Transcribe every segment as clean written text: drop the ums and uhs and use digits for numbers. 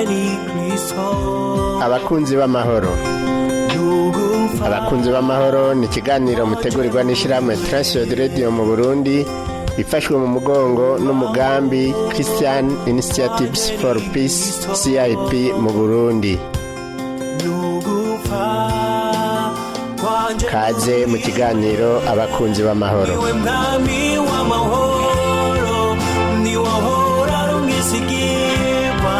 ni Kristo. Abakunzi b'amahoro, abakunzi b'amahoro ni ikiganiro mutegurirwa n'ishyirahamwe Transworld Radio mu Burundi, ifashwe mu mugongo n'umugambi Christian Initiatives for Peace, CIP mu Burundi. Nugupfa kwanje. Kaze mu kiganiro Abakunzi b'amahoro. Niwe mwami w'amahoro, niwe ahora ari umwisigirwa,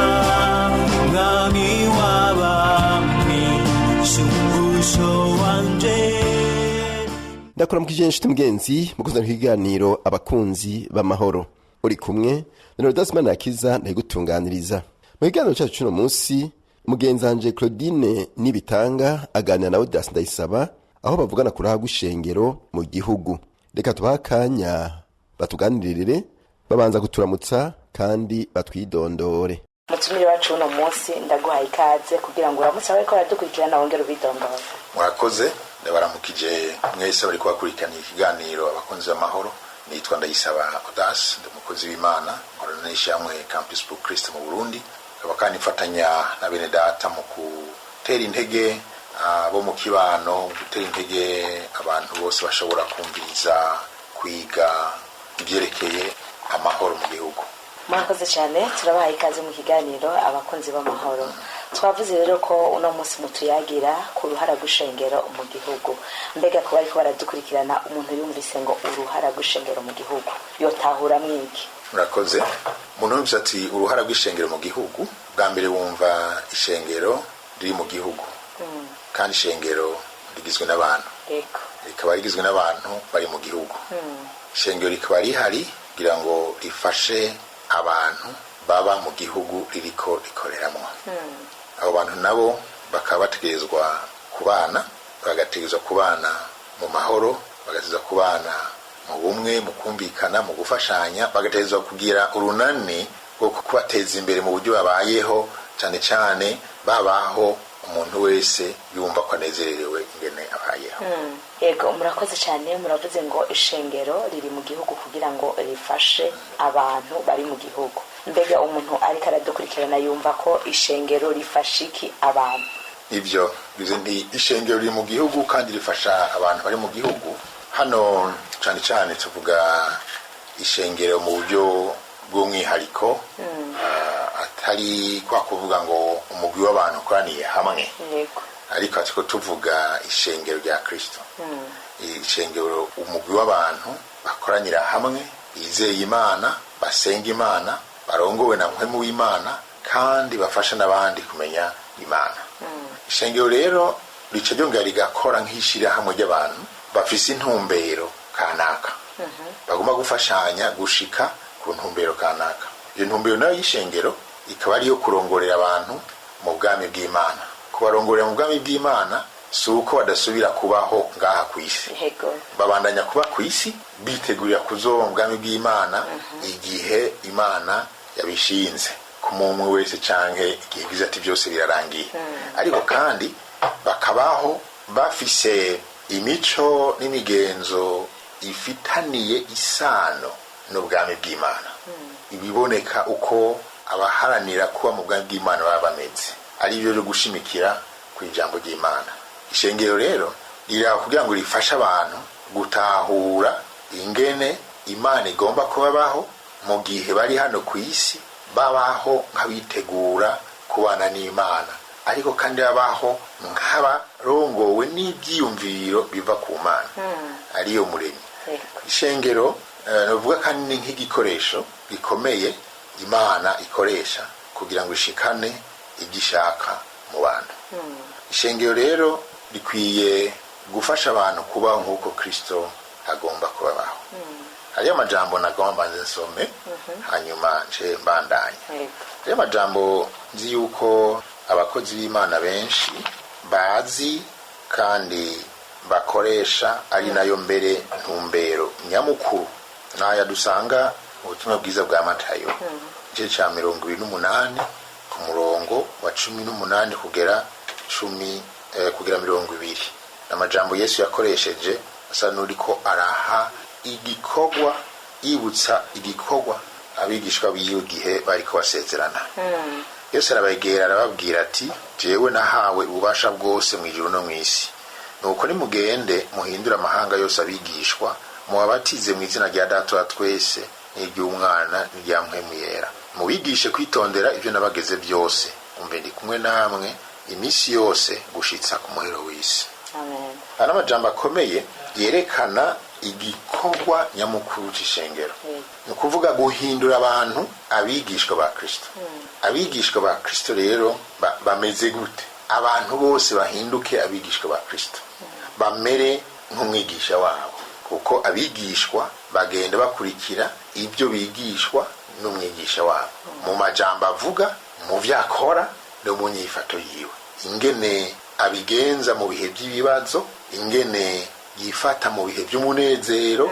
mwami w'abami, shumbusho wanje. Ndakuramukije, inshuti mugenzi mukuzana ikiganiro Abakunzi b'Amahoro. Uri kumwe na Rodas Manakiza, ndayigutunganiriza. Mu kiganiro cyacu cy'uno munsi, mugenzi wanje Claudine Nibitanga aganira na Odas Ndayisaba, aho bavugana ku ruhara rw'ishengero mu gihugu. Reka tubahe akanya batuganirire, babanza kuturamutsa kandi batwidondore. Mutumire wacu uno munsi, ndaguhaye ikaze kugira ngo uramutse abariko baradukurikirana, wongere ubidondora. Murakoze, ndabaramukije mwese bari kubakurikirana ikiganiro Abakunzi b'Amahoro. Nitwa Ndayisaba Odas, ndi umukozi w'Imana, nkorana n'ishyirahamwe Campus pour Christ mu Burundi, nkaba kandi mfatanya na bene data mu gutera intege abo mu kibano, mu gutera intege abantu bose bashobora kumviriza, kwiga ibyerekeye amahoro mu gihugu. Murakoze cyane, turabahaye ikaze mu kiganiro Abakunzi b'Amahoro. Twavuze rero ko uno munsi mutuyagira ku ruhara rw'ishengero mu gihugu. Mbega kuba ariko baradukurikirana, umuntu yumvise ngo uruhara rw'ishengero mu gihugu, yotahura mwiki? Murakoze. Umuntu wumvise ati uruhara rw'ishengero mu gihugu, bwa mbere wumva ishengero riri mu gihugu, kandi ishengero rigizwe n'abantu, rikaba rigizwe n'abantu bari mu gihugu. Ishengero rikaba rihari kugira ngo rifashe abantu baba mu gihugu ririko rikoreramwo. Abo bantu nabo bakaba bategerezwa kubana, bagategerezwa kubana mu mahoro, bagategerezwa kubana mu bumwe, mu kumvikana, mu gufashanya, bagategerezwa kugira urunani rwo kubateza imbere mu buryo babayeho, cyane cyane babaho umuntu wese yumva ko anezererewe ingene abayeho. Yego, murakoze cyane. Muravuze ngo ishengero riri mu gihugu kugira ngo rifashe abantu bari mu gihugu. Mbega umuntu ariko aradukurikirana yumva ko ishengero rifasha iki abantu? Ibyo bivuze nti ishengero riri mu gihugu kandi rifasha abantu bari mu gihugu. Hano cyane cyane tuvuga ishengero mu buryo bw'umwihariko, atari kwa kuvuga ngo umugwi w'abantu ukoraniye hamwe, ariko ariko tuvuga ishengero rya Kristo, ishengero umugwi w'abantu bakoranira hamwe, bizeye Imana, basenga Imana, barongowe na Mpwemu w'Imana, kandi bafasha n'abandi kumenya Imana. Ishengero rero rica ryongera rigakora nk'ishyirahamwe ry'abantu bafise intumbero kanaka, bagomba gufashanya gushika ku ntumbero kanaka. Iyo ntumbero nayo y'ishengero ikaba ari iyo kurongorera abantu mu bwami bw'Imana. Kubarongorera mu bwami bw'Imana si uko badasubira kubaho ngaha ku isi, babandanya kuba ku isi bitegurira kuzoba mu bwami bw'Imana igihe Imana yabishinze ku mumwe wese, canke igihe igize ati byose birarangiye. Ariko kandi bakabaho bafise imico n'imigenzo ifitaniye isano n'ubwami bw'Imana, ibiboneka uko abaharanira kuba mu bwami bw'Imana baba bameze, ari byo byo gushimikira ku ijambo ry'Imana. Ishengero rero riri kugira ngo rifashe abantu gutahura ingene Imana igomba kubabaho mu gihe bari hano ku isi, babaho nk'abitegura kubana n'Imana, ariko kandi babaho nk'abarongowe n'ibyiyumviro biva ku Mana ariyo Muremyi. Ishengero novuga kandi ni nk'igikoresho gikomeye Imana ikoresha kugira ngo ishikane ibyo ishaka mu bantu. Ishengero rero rikwiye gufasha abantu kubaho nk'uko Kristo agomba kubabaho. Hariyo amajambo nagomba mbanze nsome, hanyuma nce mbandanya. Hariyo amajambo nzi yuko abakozi b'Imana benshi bazi kandi bakoresha, ari nayo mbere ntumbero nyamukuru, n'aya dusanga mu Butumwa Bwiza bwa Matayo, igice cya 28, ku murongo wa 18 kugera 10 kugera 20. Amajambo Yesu yakoresheje asa n'uriko araha igikorwa, yibutsa igikorwa abigishwa b'iyo gihe bariko basezerana. Yesu arabegera, arababwira ati: "Jewe nahawe ububasha bwose mu ijuru no mu isi. Nuko nimugende muhindure amahanga yose abigishwa, mubabatize mu izina rya Data wa twese n'iry'Umwana n'irya Mpwemu Yera, mubigishe kwitondera ibyo nabageze byose. Umve, ndi kumwe namwe iminsi yose gushitsa ku muhero w'isi." Amen. Aya ni amajambo akomeye yerekana igikorwa nyamukuru c'ishengero, ni ukuvuga guhindura abantu abigishwa ba Kristo. Abigishwa ba Kristo rero bameze gute? Abantu bose bahinduke abigishwa ba Kristo, bamere nk'umwigisha wabo, kuko abigishwa bagenda bakurikira ibyo bigishwa n'umwigisha wabo mu majambo avuga, mu byo akora no mu nyifato yiwe, ingene abigenza mu bihe by'ibibazo, ingene yifata mu bihe by'umunezero.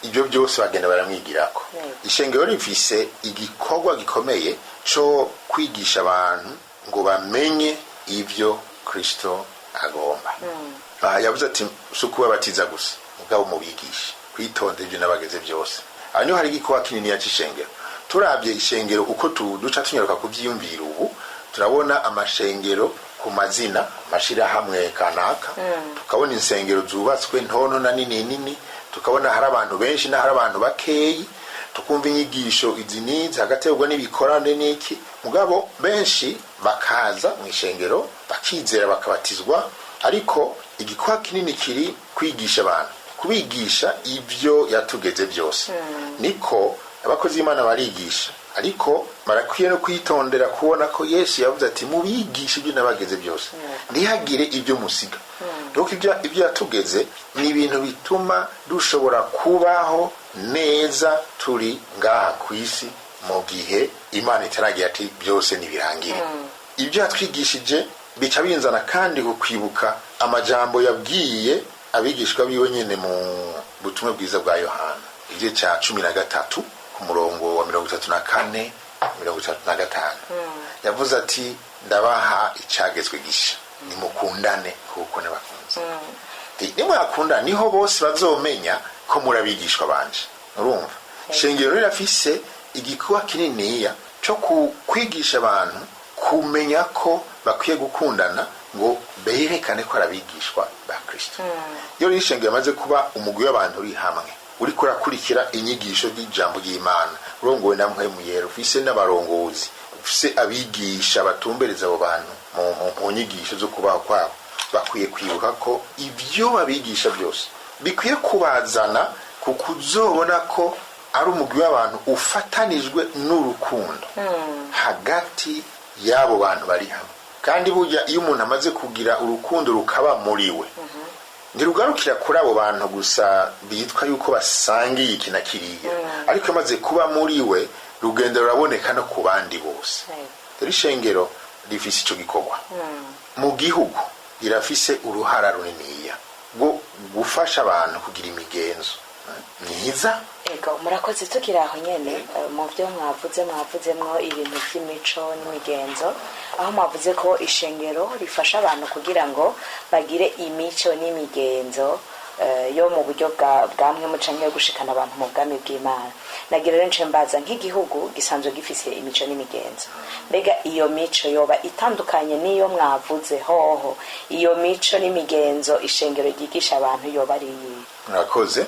Ibyo byose bagenda baramwigirako. Ishengero rifise igikorwa gikomeye co kwigisha abantu ngo bamenye ibyo Kristo agomba. Aha yavuze ati: "Si ukubabatiza gusa, mugabo mubigishe kwitonda ibyo nabageze byose." Aha niho hari igikorwa kininiya c'ishengero. Turabye ishengero uko duca tunyaruka kuvyiyumvira ubu, turabona amashengero ku mazina, amashirahamwe kanaka, tukabona insengero zubatswe ntonto na nini nini, tukabona hari abantu benshi n'ahari abantu bakeyi, tukumva inyigisho izi n'izi, hagaterwa n'ibikorane n'iki, mugabo benshi bakaza mu ishengero, bakizera, bakabatizwa. Ariko igikorwa kinini kiri kwigisha abantu, kubigisha ibyo yatugeze byose. Niko abakozi b'Imana barigisha, ariko barakwiye no kwitondera kubona ko Yesu yavuze ati: "Mubigishe ibyo nabageze byose, ntihagire ibyo musiga." Donc ibyo yatugeze ni ibintu bituma dushobora kubaho neza turi ngaha ku isi, mu gihe Imana itaragira ati: "Byose ntibirangire." Ibyo yatwigishije bica binzana kandi ku kwibuka amajambo yabwiye abigishwa biwe nyine mu butumwa bwiza bwa Yohana, igice cya 13 ku murongo wa 34, 35. Yavuze ati: "Ndabaha icagezwe gisha, nimukundane kuko nabakunze. Nimwakunda niho bose bazomenya ko muri abigishwa banje." Urumva, shengero rirafise igikorwa kininiya cyo kwigisha abantu kumenya ko bakwiye gukundana ngo berekane ko ari abigishwa ba Kristo. Iyo rero ishengero yamaze kuba umugwi w'abantu uri hamwe, uriko urakurikira inyigisho ry'ijambo ry'Imana, urongowe na Mpwemu Yera, ufise n'abarongozi, ufise abigisha batumbereza abo bantu mu nyigisho zo kubaho kwabo, bakwiye kwibuka ko ibyo babigisha byose bikwiye kubazana ku kuzobona ko ari umugwi w'abantu ufatanijwe n'urukundo hagati y'abo bantu bari hamwe. Kandi burya iyo umuntu amaze kugira urukundo rukaba muri we, ntirugarukira kuri abo bantu gusa bitwa yuko basangiye iki na kiriya, ariko amaze kuba muri we rugenda ruraboneka no ku bandi bose. Rero ishengero rifise ico gikorwa mu gihugu, rirafise uruhara runiniya rwo gufasha abantu kugira imigenzo myiza. Ego, murakoze. Tukiri aho nyene, mu byo mwavuze, mwavuzemwo ibintu by'imico n'imigenzo, aho mwavuze ko ishengero rifasha abantu kugira ngo bagire imico n'imigenzo yo mu buryo bwa mwe canke yo gushikana abantu mu bwami bw'Imana. Nagira rero nce mbaza: nk'igihugu gisanzwe gifise imico n'imigenzo, mbega iyo mico yoba itandukanye n'iyo mwavuze? Hoho iyo mico n'imigenzo ishengero ryigisha abantu yoba ari iyihe? Murakoze.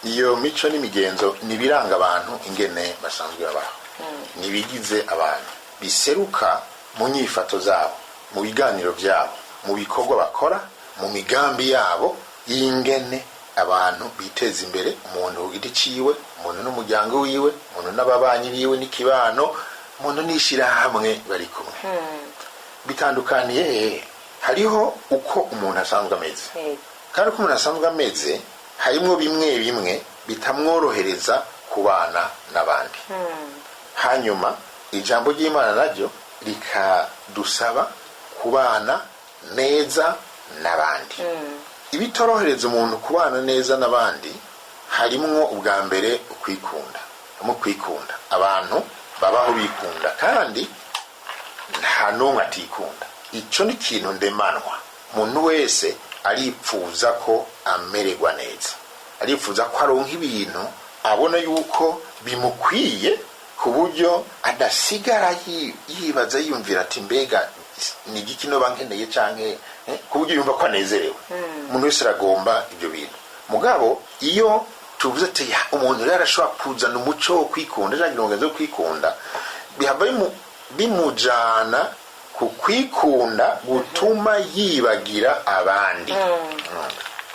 Iyo mico n'imigenzo ni ibiranga abantu ingene basanzwe babaho, ni ibigize abantu, biseruka mu nyifato zabo, mu biganiro byabo, mu bikorwa bakora, mu migambi yabo y'ingene abantu biteza imbere, umuntu ku giti ciwe, umuntu n'umuryango wiwe, umuntu n'ababanyi biwe n'ikibano, umuntu n'ishirahamwe bari kumwe. Bitandukaniye hehe? Hariho uko umuntu asanzwe ameze, kandi uko umuntu asanzwe ameze harimwo bimwe bimwe bitamworohereza kubana n'abandi. Hanyuma ijambo ry'Imana naryo rikadusaba kubana neza n'abandi. Ibitorohereza umuntu kubana neza n'abandi harimwo ubwa mbere ukwikunda. Harimo kwikunda, abantu babaho bikunda, kandi nta n'umwe atikunda. Ico ni ikintu ndemanwa. Umuntu wese aripfuza ko amererwa neza, arifuza ko aronka ibintu abona yuko bimukwiye. Ku buryo adasigara yibaza, yiyumvira ati: "Mbega ni igiki noba nkeneye?" Canke ku buryo yumva ko anezerewe. Umuntu wese aragomba ibyo bintu. Mugabo iyo tuvuze ati: "Ya, umuntu rero arashobora kuzana umuco wo kwikunda cyangwa umugenzo wo kwikunda," bihava bimujana ku kwikunda gutuma yibagira abandi.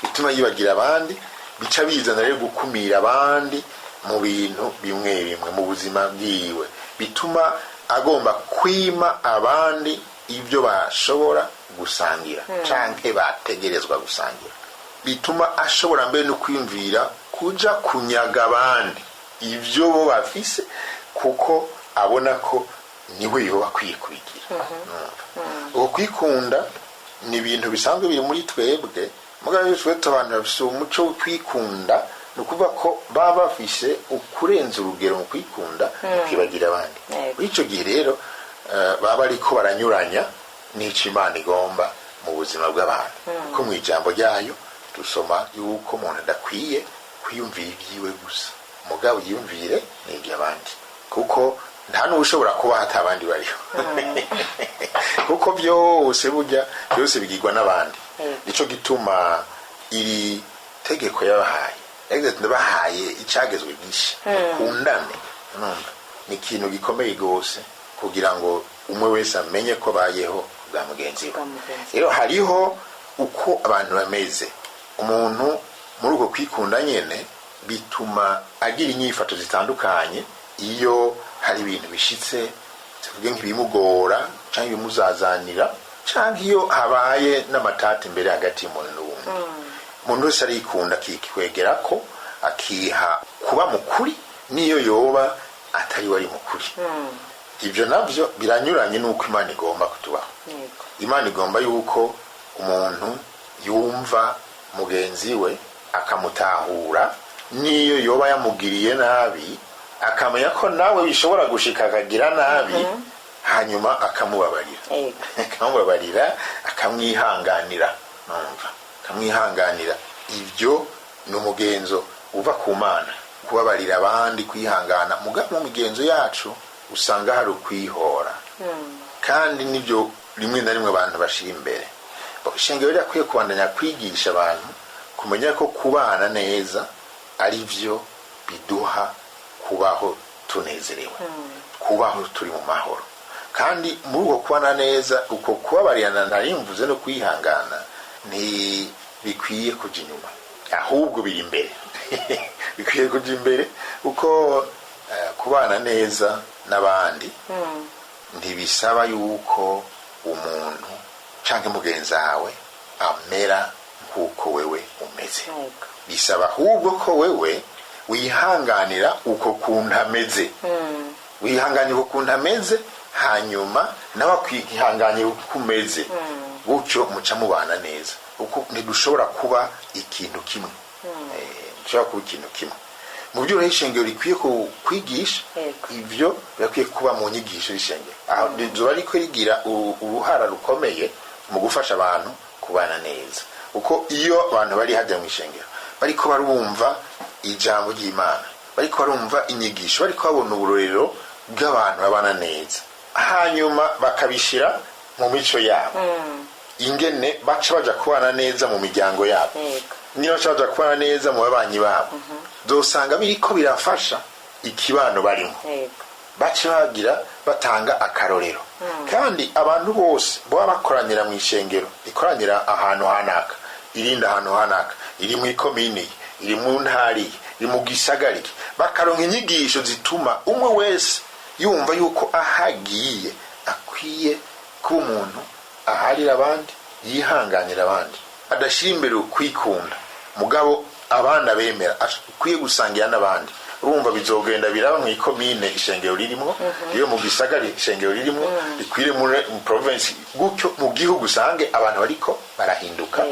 Bituma yibagira abandi, bica bizana rero gukumira abandi mu bintu bimwe bimwe mu buzima bwiwe, bituma agomba kwima abandi ibyo bashobora gusangira canke bategerezwa gusangira, bituma ashobora mbere no kwiyumvira kuja kunyaga abandi ibyo bo bafise, kuko abona ko niwe yoba akwiye kubigira. Uko kwikunda ni ibintu bisanzwe biri muri twebwe. Mugabo iyo twese abantu bafise umuco wo kwikunda, ni ukuvuga ko baba bafise ukurenza urugero mu kwikunda, bakibagira abandi. Muri icyo gihe rero baba bariko baranyuranya n'icyo Imana igomba mu buzima bw'abantu, kuko mu ijambo ryayo dusoma yuko umuntu adakwiye kwiyumvira ibyiwe gusa, mugabo yiyumvire n'iby'abandi, kuko nta n'ushobora kuba hata abandi bariho, kuko byose burya byose bigirwa n'abandi. Nico gituma iri tegeko yabahaye, yagize ati: "Ndabahaye icagezwe gisha, mukundane." Urumva ni ikintu gikomeye rwose kugira ngo umwe wese amenye ko abayeho bwa mugenzi we. Bwa mugenzi. Rero hariho uko abantu bameze. Umuntu muri uko kwikunda nyene bituma agira inyifato zitandukanye iyo hari ibintu bishitse, tuvuge nk'ibimugora cyangwa ibimuzazanira, cyangwa iyo habaye n'amatati imbere hagati y'umuntu n'uwundi. Umuntu wese arikunda, akikwegera ko akiha kuba mukuri niyo yoba atari we ari mukuri. Ibyo nabyo biranyuranye n'uko Imana igomba kutubaho. Imana igomba yuko umuntu yumva mugenzi we, akamutahura niyo yoba yamugiriye nabi, akamenya ko nawe bishobora gushika akagira nabi, hanyuma akamubabarira. Akamubabarira, akamwihanganira. Numva akamwihanganira, ibyo ni umugenzo uva ku Mana, kubabarira abandi, kwihangana. Mugabo mu migenzo yacu usanga hari ukwihora, kandi nibyo rimwe na rimwe abantu bashira imbere. Ishengero rirakwiye kubandanya kwigisha abantu kumenya ko kubana neza ari byo biduha kubaho tunezerewe, kubaho turi mu mahoro. Kandi muri uko kubana neza, uko kubabarirana narimvuze no kwihangana ntibikwiye kuja inyuma, ahubwo biri imbere, bikwiye kuja imbere, kuko kubana neza n'abandi ntibisaba yuko umuntu canke mugenzi wawe amera nk'uko wewe umeze. Bisaba ahubwo ko wewe wihanganira uko kuntu ameze, wihanganira uko kuntu ameze, hanyuma nawe akwihanganira uko umeze, gutyo muca mubana neza. Uko ntidushobora kuba ikintu kimwe. Ntidushobora kuba ikintu kimwe. Mu byo rero ishengero rikwiye kwigisha, ivyo birakwiye kuba mu nyigisho y'ishengero, aho rizoba riko rigira uruhara rukomeye mu gufasha abantu kubana neza. Kuko iyo abantu bari hajya mu ishengero bariko barumva ijambo ry'Imana, bariko barumva inyigisho, bariko babona uburorero bw'abantu babana neza, hanyuma bakabishira mu mico yabo, ingene baca baja kubana neza mu miryango yabo, niba baca baja kubana neza mu babanyi babo, dosanga biriko birafasha ikibano barimo. Baca bagira batanga akarorero. Kandi abantu bose baba bakoranira mu ishengero ikoranira ahantu hanaka, irindi ahantu hanaka, iri mu ikomini, iri mu ntara iyi, iri mu gisagara iki, bakaronka inyigisho zituma umwe wese yumva yuko aho agiye akwiye kuba umuntu aharira abandi, yihanganira abandi, adashyira imbere ukwikunda, mugabo abandi abemera, akwiye gusangira n'abandi. Urumva bizogenda biraba mu ikomine ishengero ririmwo, iyo mu gisagara ishengero ririmwo, rikwire muri mu province, gutyo mu gihugu usange abantu bariko barahinduka,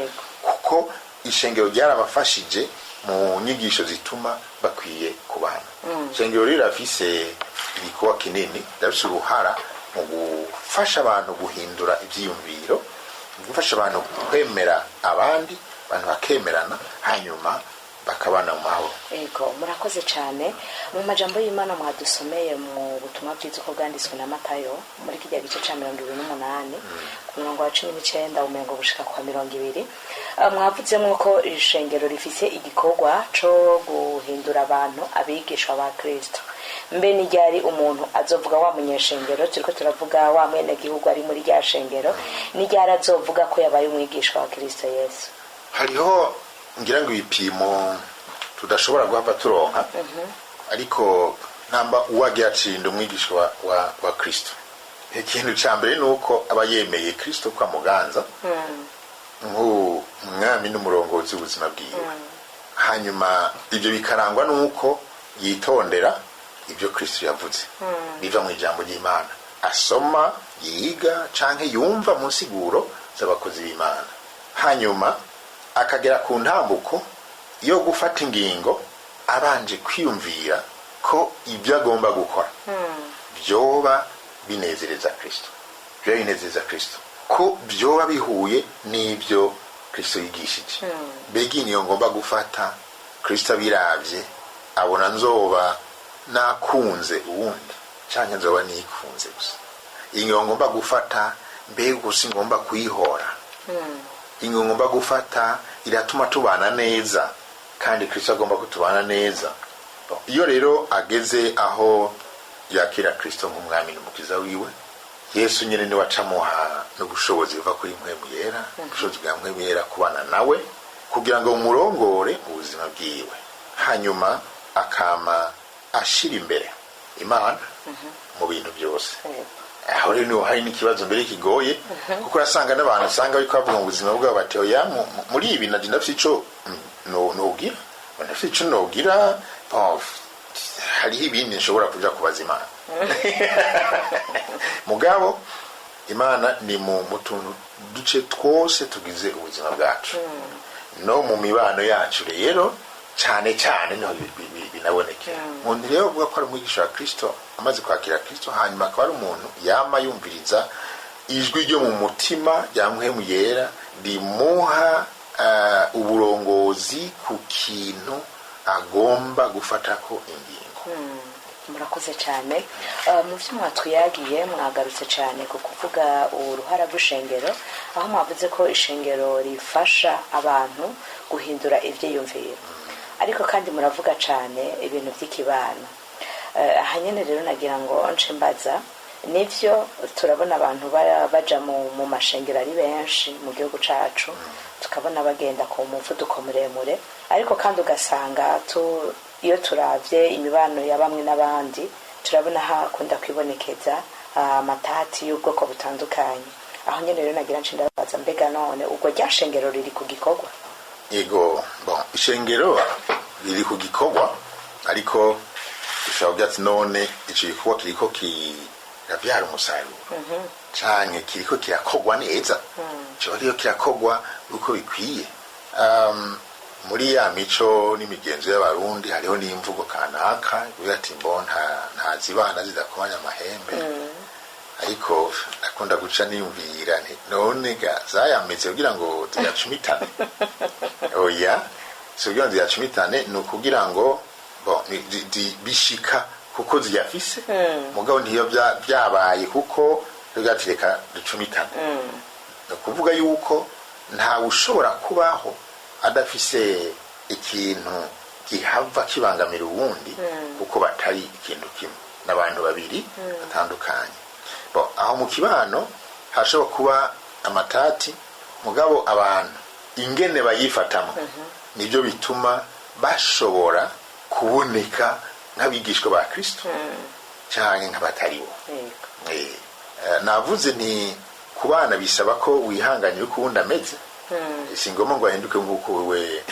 kuko ishengero ryarabafashije mu nyigisho zituma bakwiye kubana. Ishengero rirafise igikorwa kinini, rirafise uruhara mu gufasha abantu guhindura ivyiyumviro, mu gufasha abantu kwemera abandi, abantu bakemerana, hanyuma bakabana mu mahoro. Ego, murakoze cyane. Mu majambo y'Imana mwadusomeye mu butumwa bwiza uko bwanditswe na Matayo, muri kijya gice cya 28, ku murongo wa 19 umengo gushika kwa 20, mwavuzemo ko ishengero rifise igikorwa co guhindura abantu abigishwa ba Kristo. Mbe ni ryari umuntu azovuga, wa munyeshengero turiko turavuga, wa mwenegihugu ari muri rya shengero, ni ryari azovuga ko yabaye umwigishwa wa Kristo Yesu? Hariho ngira ngo ibipimo tudashobora guhava turonka, ariko namba uwagiye acinda umwigisha wa Kristo, ikintu ca mbere ni uko aba yemeye Kristo ko amuganza nk'umwami n'umurongozi w'ubuzima bwiwe. Hanyuma ibyo bikarangwa n'uko yitondera ibyo Kristo yavuze biva mu ijambo ry'Imana, asoma, yiga canke yumva mu nsiguro z'abakozi b'Imana, hanyuma akagera ku ntambuko yo gufata ingingo abanje kwiyumvira ko ibyo agomba gukora byoba binezereza Kristo, byoba binezereza Kristo, ko byoba bihuye n'ibyo Kristo yigishije. Mbega niyo ngomba gufata, Kristo abiravye abona nzoba nakunze uwundi canke nzoba nikunze gusa? Ingingo ngomba gufata, mbega gusa ngomba kuyihora? Ingingo ngomba gufata iratuma tubana neza, kandi Kristo agomba ko tubana neza. Iyo rero ageze aho yakira Kristo nk'umwami n'umukiza wiwe, Yesu nyine niwe acamuha n'ubushobozi buva kuri Mpwemu Yera, ubushobozi bwa Mpwemu Yera kubana nawe kugira ngo murongore mu buzima bwiwe, hanyuma akama ashira imbere Imana mu bintu byose. Aho rero niho hari n'ikibazo mbere kigoye, kuko urasanga n'abantu usanga bariko bavuga mu buzima bwabo bati: "Oya, muri ibi naje ndafise ico nogira, ndafise ico nogira. Bon, hariho ibindi nshobora kuja kubaza Imana." Mugabo Imana ni mu tuntu duce twose tugize ubuzima bwacu, no mu mibano yacu rero cyane cyane niho binabonekera. Umuntu rero avuga ko ari umwigisha wa Kristo amaze kwakira Kristo, hanyuma akaba ari umuntu yama yumviriza ijwi ryo mu mutima rya Mpwemu Yera rimuha uburongozi ku kintu agomba gufatako ingingo. Murakoze cyane. Mu byo mwatwiyagiye, mwagarutse cyane ku kuvuga uruhara rw'ishengero, aho mwavuze ko ishengero rifasha abantu guhindura ibyiyumviro, ariko kandi muravuga cyane ibintu by'ikibano. Aha nyine rero nagira ngo nce mbaza: nivyo, turabona abantu baja mu mashengero ari benshi mu gihugu cacu, tukabona bagenda ku muvuduko muremure, ariko kandi ugasanga iyo turavye imibano ya bamwe n'abandi, turabona hakunda kwibonekeza amatati y'ubwoko butandukanye. Aho nyene rero nagira nce ndabaza: mbega none ubwo rya shengero riri ku gikorwa? Yego, bon, ishengero riri ku gikorwa, ariko dushobora kugira ati: none ico gikorwa kiriko kiravyara umusaruro canke kiriko kirakorwa neza, coba kiriko kirakorwa uko bikwiye? Muri ya mico n'imigenzo y'Abarundi hariho n'imvugo kanaka ivuga ati: "Mbo ntazibana zidakomanya amahembe." Ariko akunda guca niyumvira nti: none ga zayameze kugira ngo ziyacumitane? Oya, si kugira ngo ziyacumitane, ni ukugira ngo bon, bishika kuko ziyafise. Mugabo ntiyo byabaye kuko tuvuga ati: "Reka ducumitane." Ni ukuvuga yuko ntawe ushobora kubaho adafise ikintu gihava kibangamira uwundi, kuko batari ikintu kimwe n'abantu babiri batandukanye. Bon, aho mu kibano hashobora kuba amatati, mugabo abantu ingene bayifatamo nibyo bituma bashobora kuboneka nk'abigishwa ba Kristo canke nk'abataribo. Navuze nti ku bana bisaba ko wihanganira uko uwundi ameze, si ngombwa ngo ahinduke nk'uko wewe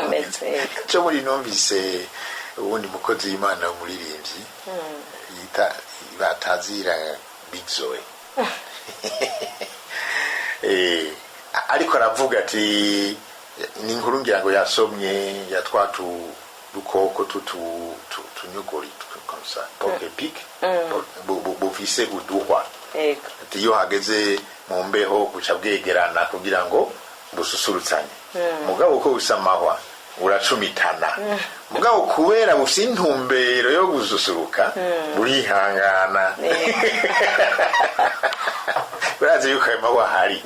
umeze, yego. Cyo muri numvise uwundi mukozi w'Imana w'umuririmbyi yita batazira Big Zoe, ariko aravuga ati ni inkuru ngira ngo yasomye ya twa dukoko tunyogori comme ça, porc-épic, bufise uduhwa. Ati iyo hageze mu mbeho buca bwegerana kugira ngo bususurutsanye, mugabo uko busa amahwa. Buracumitana, mugabo kubera bufite intumbero yo gususuruka, burihangana. Barazi yuko ayo mahwa ahari.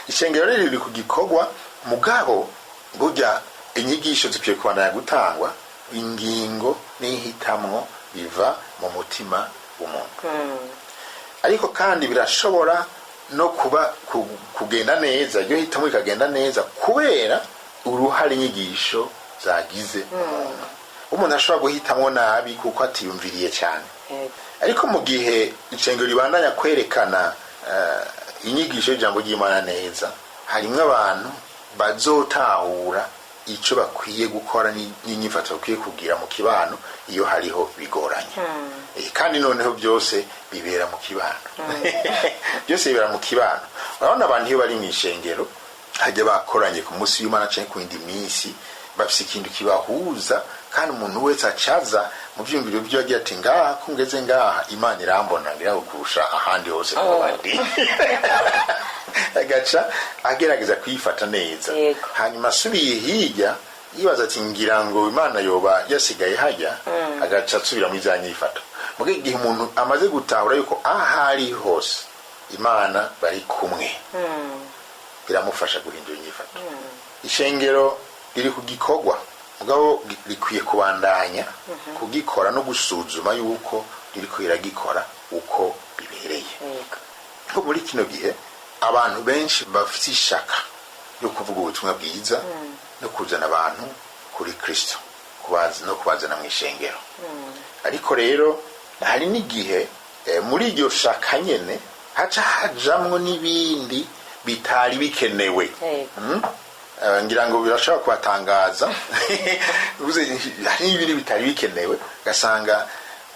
Ishengero rero riri ku gikorwa, mugabo burya inyigisho zikwiye kubandanya gutangwa. Ingingo n'ihitamwo biva mu mutima w'umuntu, ariko kandi birashobora no kuba kugenda neza, iryo hitamo rikagenda neza kubera uruhare inyigisho zagize umuntu. Umuntu ashobora guhitamwo nabi kuko atiyumviriye cyane. Ariko mu gihe ishengero ribandanya kwerekana inyigisho y'ijambo ry'Imana neza, harimwo abantu bazotahura icyo bakwiye gukora n'inyifato bakwiye kugira mu kibano iyo hariho bigoranye. Kandi noneho byose bibera mu kibano, byose bibera mu kibano. Urabona, abantu iyo bari mu ishengero, hajya bakoranye ku munsi w'Imana cyangwa ku yindi minsi, bafise ikintu kibahuza, kandi umuntu wese acaza mu byumviro byo agira ati: "Ngaha ko ngeze ngaha, Imana irambona ngira kurusha ahandi hose ku bandi." Agaca agerageza kuyifata neza. Hanyuma asubiye hirya, yibaza ati: "Ngira ngo Imana yoba yasigaye hajya," agaca asubira muri za nyifato. Muga igihe umuntu amaze gutahura yuko aho ari hose Imana bari kumwe, biramufasha guhindura inyifato. Ishengero riri ku gikorwa, mugabo rikwiye kubandanya kugikora no gusuzuma yuko ririko riragikora uko bibereye. Nko muri kino gihe abantu benshi bafite ishaka ryo kuvuga ubutumwa bwiza no kuzana abantu kuri Kristo, no kubazana mu ishengero. Ariko rero hari n'igihe muri iryo shaka nyene haca hajamwo n'ibindi bitari bikenewe. Ngira ngo birashobora kubatangaza. Uvuze, hari n'ibindi bitari bikenewe, ugasanga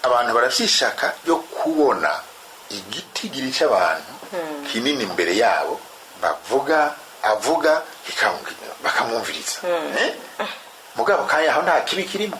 abantu barafite ishaka ryo kubona igitigiri cy'abantu kinini imbere yabo, bavuga, avuga bakamwumviriza. Mugabo kandi aho nta kibi kirimo,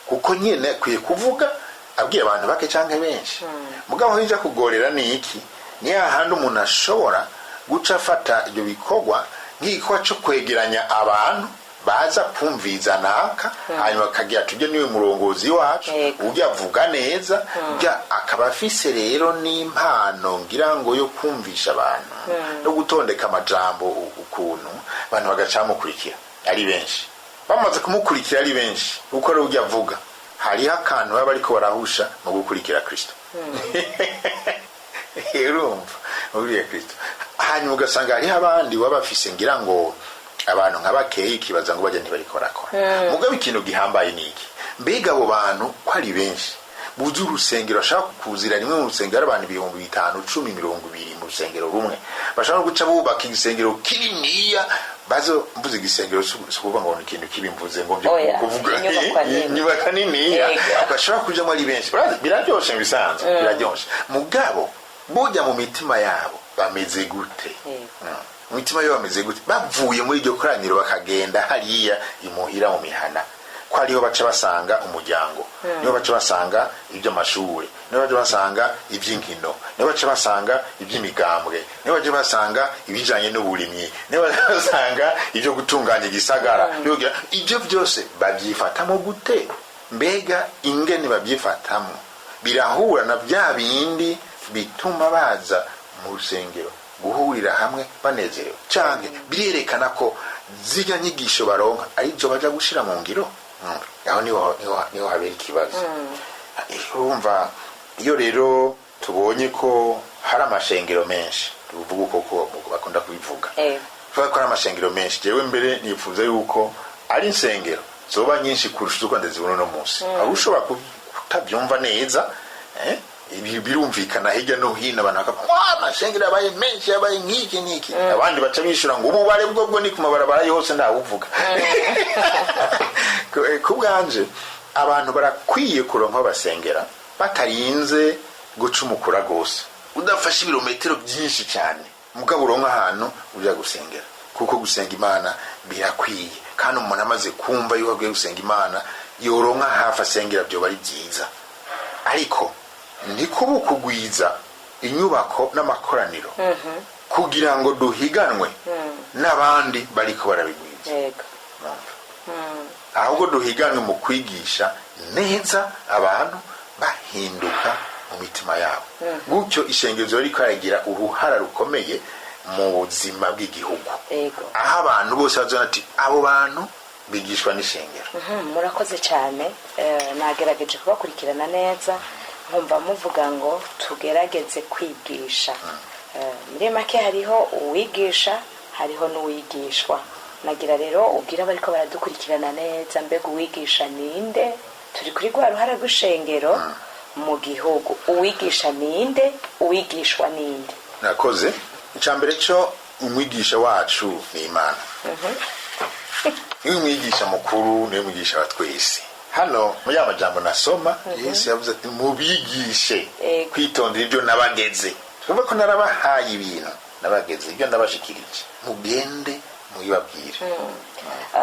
kuko nyine akwiye kuvuga abwira abantu bake cyangwa benshi. Mugabo aho ija kugorera ni iki? Ni hahandi umuntu ashobora guca afata ibyo bikorwa nk'igikorwa cyo kwegeranya abantu baza kumviza naka, hanyuma akagira tujye niwe murongozi wacu, ujya avuga neza, ujya akaba afise rero n'impano ngira ngo yo kumvisha abantu no gutondeka amajambo ukuntu abantu bagaca bamukurikira ari benshi. Bamaze kumukurikira ari benshi, kuko ari ujya avuga, hariho akantu baba bariko barahusha mu gukurikira Kristo. Urumva, mu gukurikira Kristo, hanyuma ugasanga hariho abandi baba bafise ngira ngo abantu nka bakeyi, ikibaza ngo bajya ntibariko barakora. Mugabo ikintu gihambaye ni iki? Mbega abo bantu ko ari benshi buzuye urusengero, bashaka kuzira rimwe mu rusengero ari abantu 5000, 10, 20 mu rusengero rumwe, bashaka no guca bubaka igisengero kininiya bazo. Mvuze igisengero si ukuvuga ngo ni ikintu kibi mvuze ngo byo Oya, kuvuga inyubakwa nini. Inyubakwa niniya bashobora kujamo ari benshi. Biraryoshe mu bisanzwe, biraryoshe. Mugabo burya mu mitima yabo bameze gute? Mu mitima yabo bameze gute bavuye muri iryo koraniro bakagenda hariya imuhira mu mihana, ko ariho baca basanga umuryango, niho baca basanga iby'amashure, niho baca basanga iby'inkino, niho baca basanga iby'imigambwe, niho baca basanga ibijanye n'uburimyi, niho baca basanga ibyo gutunganya igisagara. Ibyo byose babyifatamo gute? Mbega ingene babyifatamo birahura na bya bindi bituma baza mu rusengero guhurira hamwe banezerewe, canke birerekana ko zirya nyigisho baronka arizo baja gushira mu ngiro? Aho niho habera ikibazo. Urumva, iyo rero tubonye ko hari amashengero menshi, tuvuga uko ko bakunda kubivuga, kuvuga ko hari amashengero menshi, jewe mbere nifuza yuko ari insengero zoba nyinshi kurusha uko ndazibona uno munsi. Hari ushobora kutabyumva neza, ibi birumvikana hirya no hino, abantu bakavuga: "Wa, amashengero yabaye menshi, yabaye nk'iki n'iki." Abandi baca bishura ngo ububare bwo bwo ni ku mabarabara yose, ntawuvuga. Ku bwanje abantu barakwiye kuronka aho basengera batarinze gucumukura rwose, udafashe ibirometero byinshi cyane, mugabo uronka ahantu uja gusengera, kuko gusenga Imana birakwiye. Kandi umuntu amaze kumva yuko agiye gusenga Imana, yoronka hafi asengera, byoba ari byiza. Ariko ntikuba ukugwiza inyubako n'amakoraniro kugira ngo duhiganwe n'abandi bariko barabigwiza. Numva. Ahubwo duhiganwe mu kwigisha neza abantu bahinduka mu mitima yabo. Gutyo ishengero riko riragira uruhara rukomeye mu buzima bw'igihugu, aho abantu bose bazona ati abo bantu bigishwa n'ishengero. Murakoze cyane. Nagerageje kubakurikirana neza, nkumva muvuga ngo tugerageze kwigisha. Muri make hariho uwigisha, hariho n'uwigishwa. Nagira rero ubwira abariko baradukurikirana neza, mbega uwigisha ninde? Turi kuri rwa ruhara rw'ishengero mu gihugu. Uwigisha ninde? Uwigishwa ninde? Nakoze icya mbere cyo, umwigisha wacu ni Imana. Niwe mwigisha mukuru, niwe mwigisha wa twese. Hano muri ya majambo nasoma, Yesu yavuze ati: "Mubigishe kwitondera ibyo nabageze." Twumva ko narabahaye ibintu, nabageze ibyo ndabashikirije, mugende mubibabwire.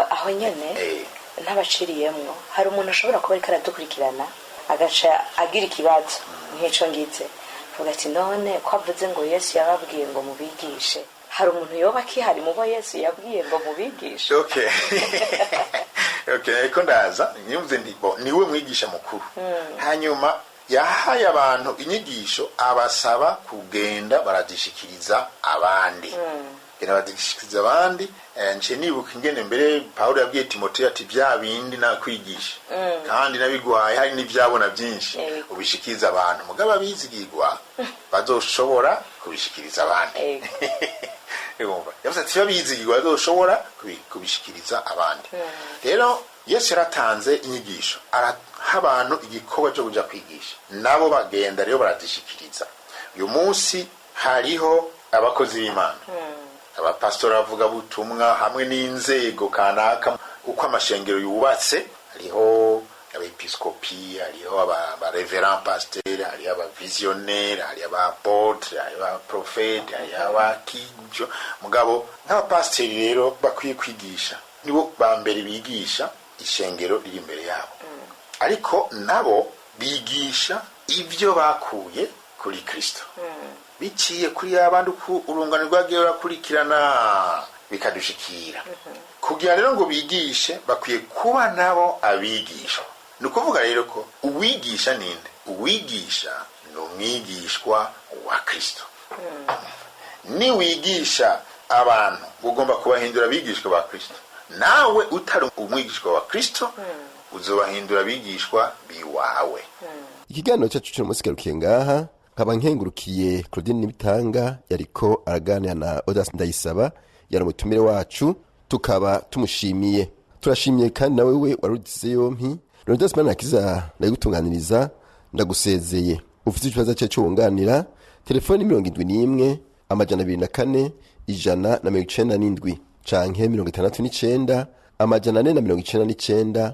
Aho nyene, ntabaciriyemwo, hari umuntu ashobora kuba ariko aradukurikirana agaca agira ikibazo nk'ico ngize, avuga ati: "None ko avuze ngo Yesu yababwiye ngo mubigishe, hari umuntu yoba akihari mu bo Yesu yabwiye ngo mubigishe?" Okay, ariko ndaza nyumve nti bo niwe mwigisha mukuru. Hanyuma yahaye abantu inyigisho, abasaba kugenda barazishikiriza abandi, genda bazishikiriza abandi. Nce nibuka ingene mbere Pawulo yabwiye Timoteyo ati: "Bya bindi nakwigisha kandi nabiguhaye, hari n'ibyabona byinshi, ubishikiriza abantu." Mugabo abizigirwa bazoshobora kubishikiriza abandi. Urumva, yavuze ati babizigirwa bazoshobora kubishikiriza abandi. Rero Yesu yaratanze inyigisho, araha abantu igikorwa cyo kuja kwigisha, nabo bagenda rero barazishikiriza. Uyu munsi hariho abakozi b'Imana, abapasitori, bavuga butumwa hamwe n'inzego kanaka uko amashengero yubatse. Hariho abepiskopi, hariho abareverend pasiteri, hariho abavisionnaire, hariho abaapôtre, hariho abaprofete, hariho abakijo. Mugabo nk'abapasiteri rero bakwiye kwigisha, nibo ba mbere bigisha ishengero riri imbere yabo, ariko nabo bigisha ibyo bakuye kuri Kristo biciye kuri abandi, uko urungano rwagiye rurakurikirana bikadushikira. Kugira rero ngo bigishe, bakwiye kuba nabo abigishwa. Ni ukuvuga rero ko uwigisha ninde? Uwigisha ni umwigishwa wa Kristo. Niwigisha abantu, ugomba kubahindura abigishwa ba Kristo. Nawe utari umwigishwa wa Kristo, uzobahindura abigishwa biwawe. Ikiganiro cyacu cy'uno munsi garukiye ngaha. Nkaba nkengurukiye Claudine Nibitanga yariko araganira na Odas Ndayisaba, yari umutumire wacu, tukaba tumushimiye. Turashimiye kandi nawe we warugize yompi. Leonidas Manakiza ndayigutunganiriza, ndagusezeye. Ufite ikibazo cye cyo wunganira, telefoni 71 204 197 canke 69 499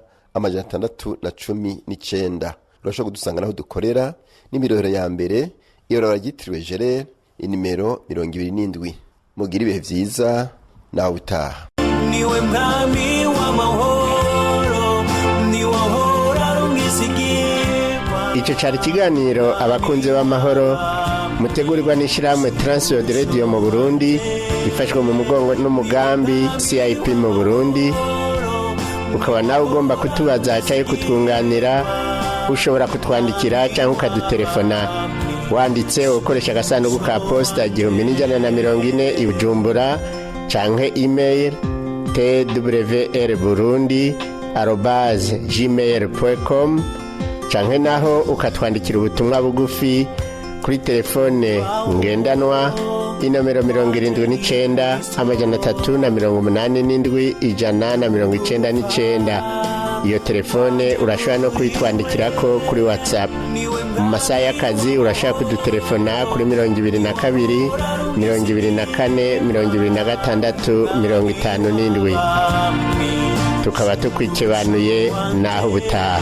619. Urashobora kudusanga naho dukorera n'imirohero ya mbere, ibarabara ryitiriwe Jerere, inimero 27. Mugire ibihe vyiza, nawe utaha. Niwe mwami w'amahoro, niwe ahora ari umwizigirwa. Icyo cyari ikiganiro Abakunzi b'Amahoro, mutegurirwa n'ishyirahamwe Transworld Radio mu Burundi, ifashwe mu mugongo n'umugambi CIP mu Burundi. Ukaba nawe ugomba kutubaza cyangwa kutwunganira, ushobora kutwandikira cyangwa ukadutelefona wanditse ukoresha agasanduku ka posita 1140 i Bujumbura, canke email twrburundi@gmail.com, canke naho ukatwandikira ubutumwa bugufi kuri telefone ngendanwa, inomero 79 387 199. Iyo telefone urashobora no kuyitwandikirako kuri WhatsApp. Mu masaha y'akazi urashobora kudutelefona kuri 22 24 26 57. Tukaba tukwikebanuye, naho ubutaha.